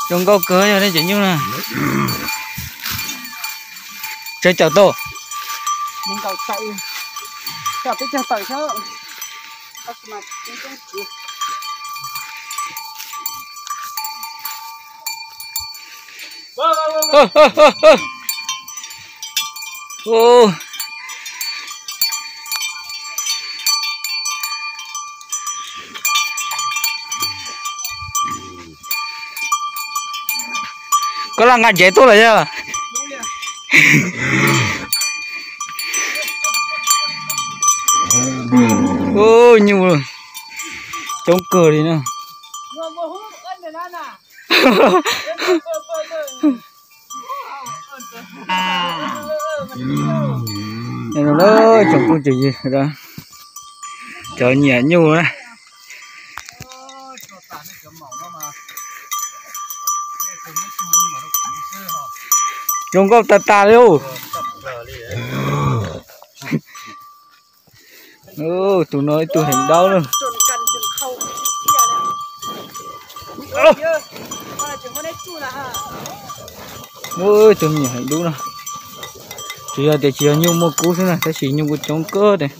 Zoo nkauj kawg yog nej cov nyuj na. Tsawg caum tau? Koj lam nqa ntsev tuaj lawm yog? Nyuj coob kawg li na. Tsoom phooj ywg, cov nyiam nyuj na. Zoo nkauj tas tas li. Tus no ib tug heev dub na. Tus me nyuam heev dub no. Tsuas yog tias tsis yog nyuj muaj kub xwb na, tab sis nyuj kuj coob kawg tiag.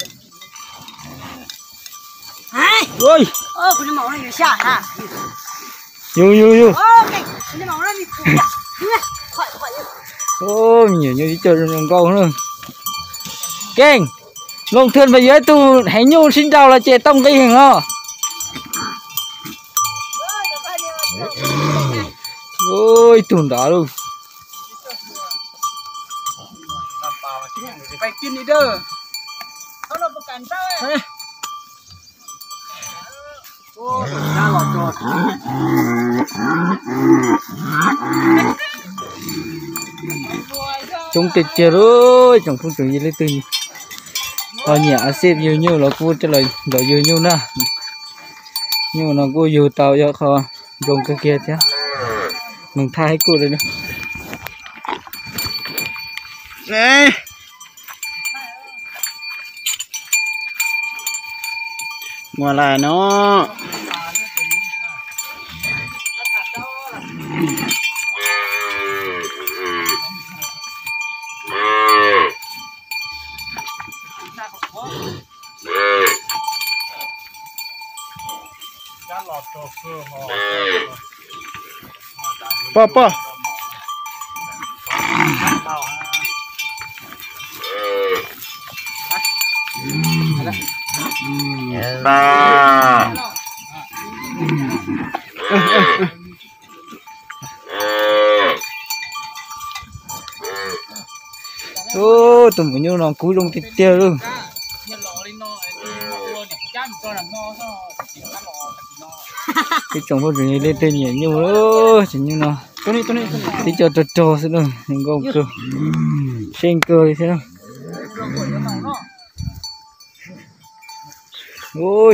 Yus yus yus. Me nyuam nyuj ib co zoo nkauj na. Keej, loo thwj mas yuav ib tug heev nyuj sib nraus los ces tau nqi heev os. Ib tug nrad lauj. Coob tiag tiag lauj, tsoom phooj tsoom ywg, leej twg ho nyiam a xij yug nyuj los kuj coj los yug nyuj na. Nyuj no kuj yug tau yog qhov zoo kawg kiag thiab. Moog thaj hab kuj li. Ua li no. Pog, pog. Tus maum nyuj no kub zoo tiag tiag lauj. Ib tsoom phooj ywg, leej twg nyiam nyuj, tsoom nyuj no tib co rog rog xwb na, zoo nkauj kawg, seej kawg li thiab na.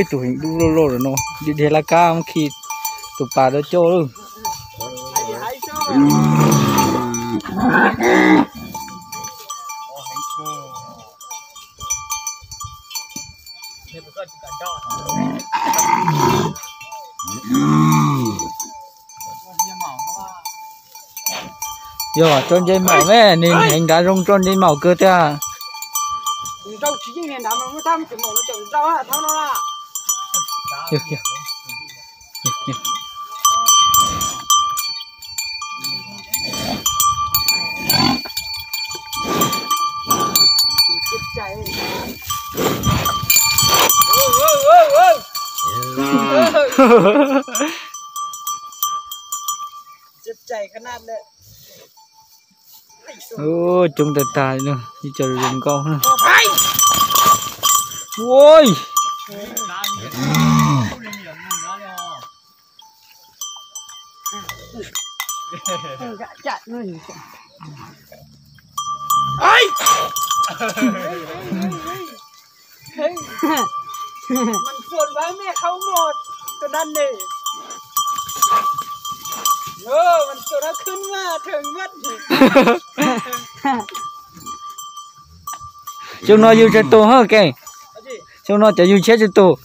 Ib tug heev dub loj loj lawm no, dhia dhia laj kab muab khi tus pas rau coj lauj. Yog tso ntses maum me, nws heev nrad zoo tso ntses maum kawg tiag. Coob tag tag li no, ib co zoo nkauj na. Ua, Tsoom no yug tsawg tus hab Keej? Xyoo no cov yug tshiab tsawg tus?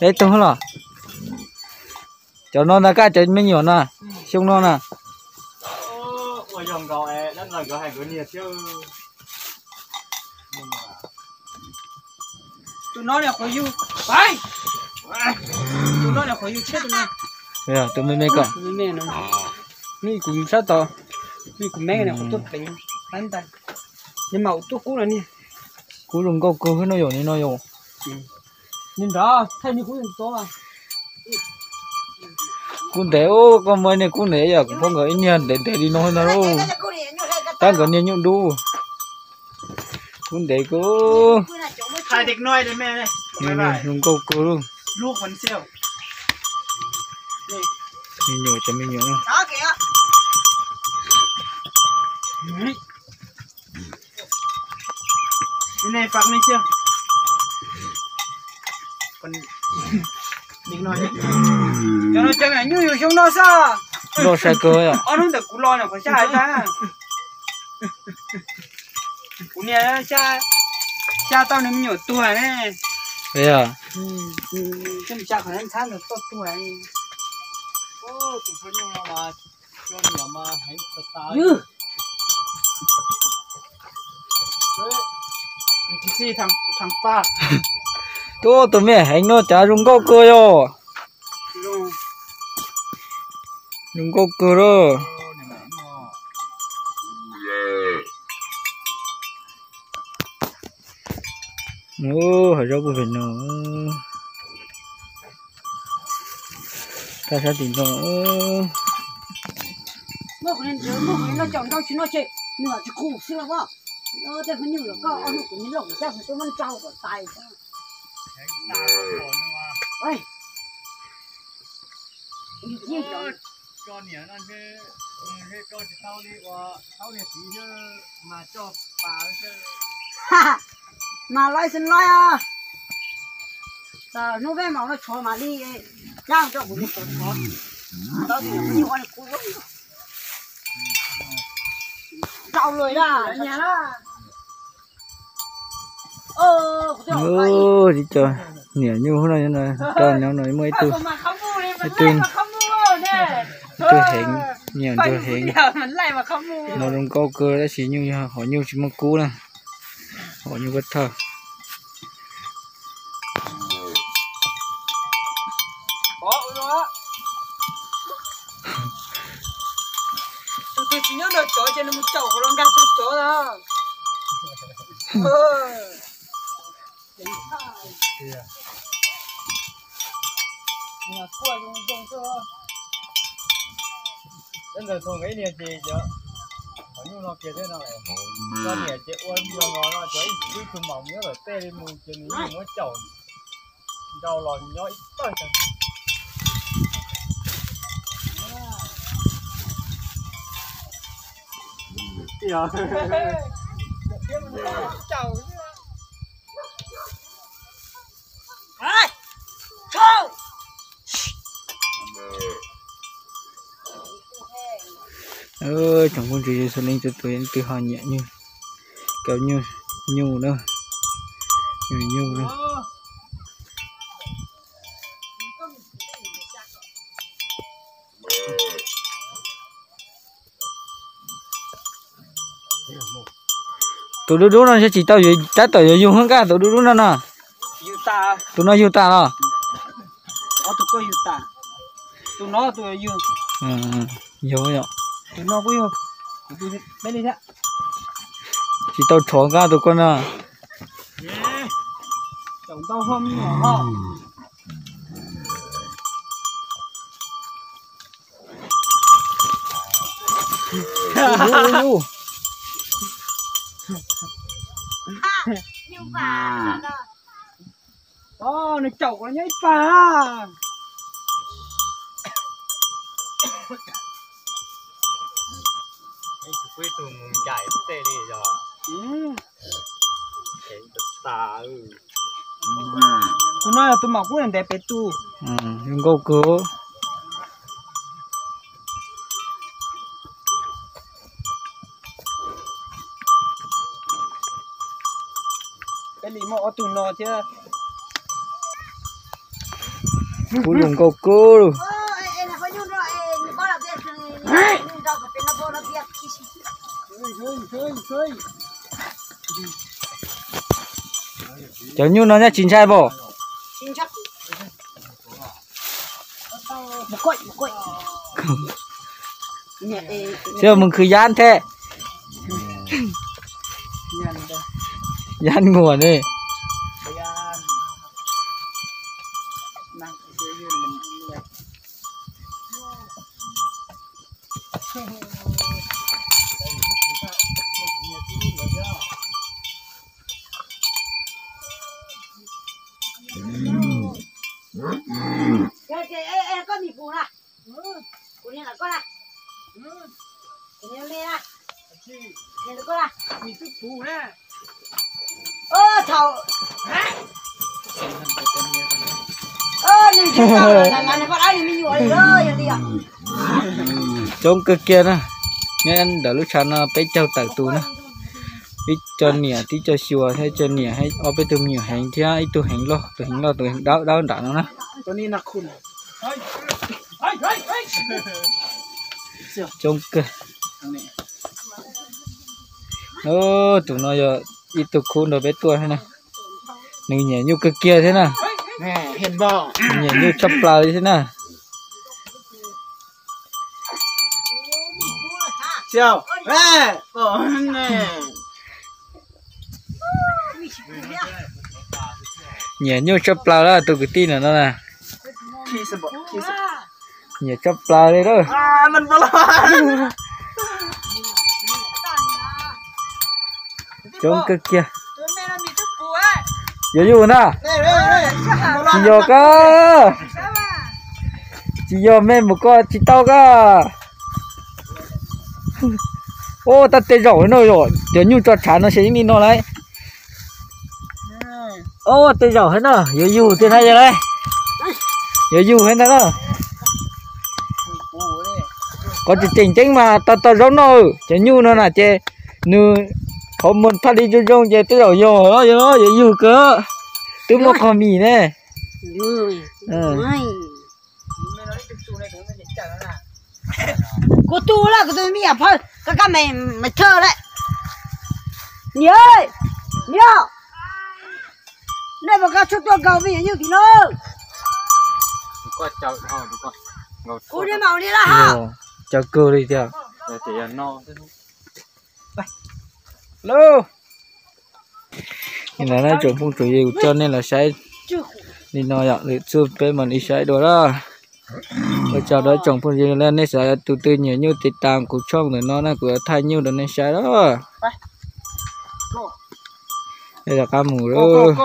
Peb tug los? Cov no ntag, koj cov me nyuam no, xyoo no na. Tus no, tus no, tus me me ko, me kuv sab tod, me kuv me qhov tuaj pleev, tab ntag, yog mas ua tuaj kub no niag. Kub zoo nkauj kawg no yom, ni no yom. Ni nrad thaij niag kub zoo tod. Kub ntev, koj muaj niag kub ntev yom, kuv pom nkawd ib niag ntev ntev li no ntag lauj. Tab nkawd niag nyuj dub. Kub ntev kawg. Zoo nkauj kawg lauj. Me nyuam, cov me nyuam. Cov no cov me nyuj yug xyoo no xwb. Loj sai kawg. Ob hnub ntawm kuv los no qhov xya hais tag, kuv niag xya tau nws me nyuam tuag ne. Tus me nyuam no mas heev tas tas. Tuaj tus me heev no cas zoo nkauj kawg yom. Zoo nkauj kawg lawm. Hav zoov puag pem no, tag sab tim no. Muaj qhov no caum nrau tsis noj ces nws mam tsis qus xwb los as. Tej phooj ywg los koj ob hnub kuv niag loj kuv caj kuv tuaj muab nrau kom tais. Mas loj xwb loj. Hnub peb mam ua tshuav mam li cab rau kuv tus tshuav tshuav. Tab sis kuv ua kuv rau lawm na. Ib co niam nyuj no, cov nyob no muaj ib tug, ib tug heev, niam ntsuag heev. No zoo nkauj kawg tab sis nyuj, hom nyuj tsis muaj kub na, hom nyuj kuj thawj. Tus twg tsis nyob nrog cov ces nws mus caum los nkag tus cov na. Nyob ntawd thaum nkawd ib niag ces cov nyuj no kiag thiab no, cov niam ces ua zoo no no cov ib tug maum nyob tom tej li mus ces nws yeej muab caum nrau los nyob ib tawg tag. Tsoom phooj ywg, yus xub leej txhua tus yeej twb ho nyiam nyuj, cov nyuj na, nyuj na. Tus dub dub no tsis tau, tab tom yuav yug nkaj tus dub dub no no. Tus no yug tas los? Yug, tsis tau tshov nkaj tus ko no. Nws caum kuv nyob ib pag. Tus no yog tus maum kub ntev pem tus. Zoo nkauj kawg. Peb li muaj ob tug no thiab. Kuv zoo nkauj kub. Cov nyuj no nyob tsis ntshai pom. Xyov mus khwv yab thiab. Yab nguas ne. Coob kawg kiag na. Nyob ntawm lub tshav no peb caug tawm tus na. Ib co niam tib co xyuas thiab, ib co niam, ob peb tug me nyuam heev thiab ib tug heev loj, tus heev loj tus dawb dawb nram no na. Coob kawg. Tus no yog ib tug khub nrog peb tuaj thiab na. Nws nyiam nyuj kawg kiag thiab na. Nyiam nyuj tshaj plaws li thiab na. Nyiam nyuj tshaj plaws lawm tus kwv tij no na. Nyiam tshaj plaws li lawm. Coob kawg kiag. Yuav yug ntag. Tsis yog koj, tsis yog, mej mus koj tsis tau koj. Ua tab tej zaum no yom, cov nyuj tso tshav no ces yeej li no lauj. Ua tej zaum thiab no, yuav yug tiag ntag lauj. Yuav yug thiab ntag na. Qhov tseem ceeb mas tau tau zaub noj, cov nyuj no na ces nws qhov muag thaj li zoo zoo ces tej zaum yog, yuav yug kawg. Twb muaj qhov mis ne. Kuv tu lawm, kuv tus me nyuam phauj, koj kab me mas thawj lawm. Niam, niam, nej puas koj tshuaj tuaj nkaus me nyuam nyuj tim no? Kuv niam mam ua li lawm ha. Caw kawg li tiag. Lauj, li ntawd na tsoom phooj tsoom ywg, kuv coj nej los saib li no yom, lwm txuj peb mam li saib dua na. Ua tsaug rau tsoom phooj ywg, nej xav tus twg nyiam nyuj tiv tas kuv tshooj ntawm no na, kuv yuav thaij nyuj rau nej saib na. Rov qab mus lawm.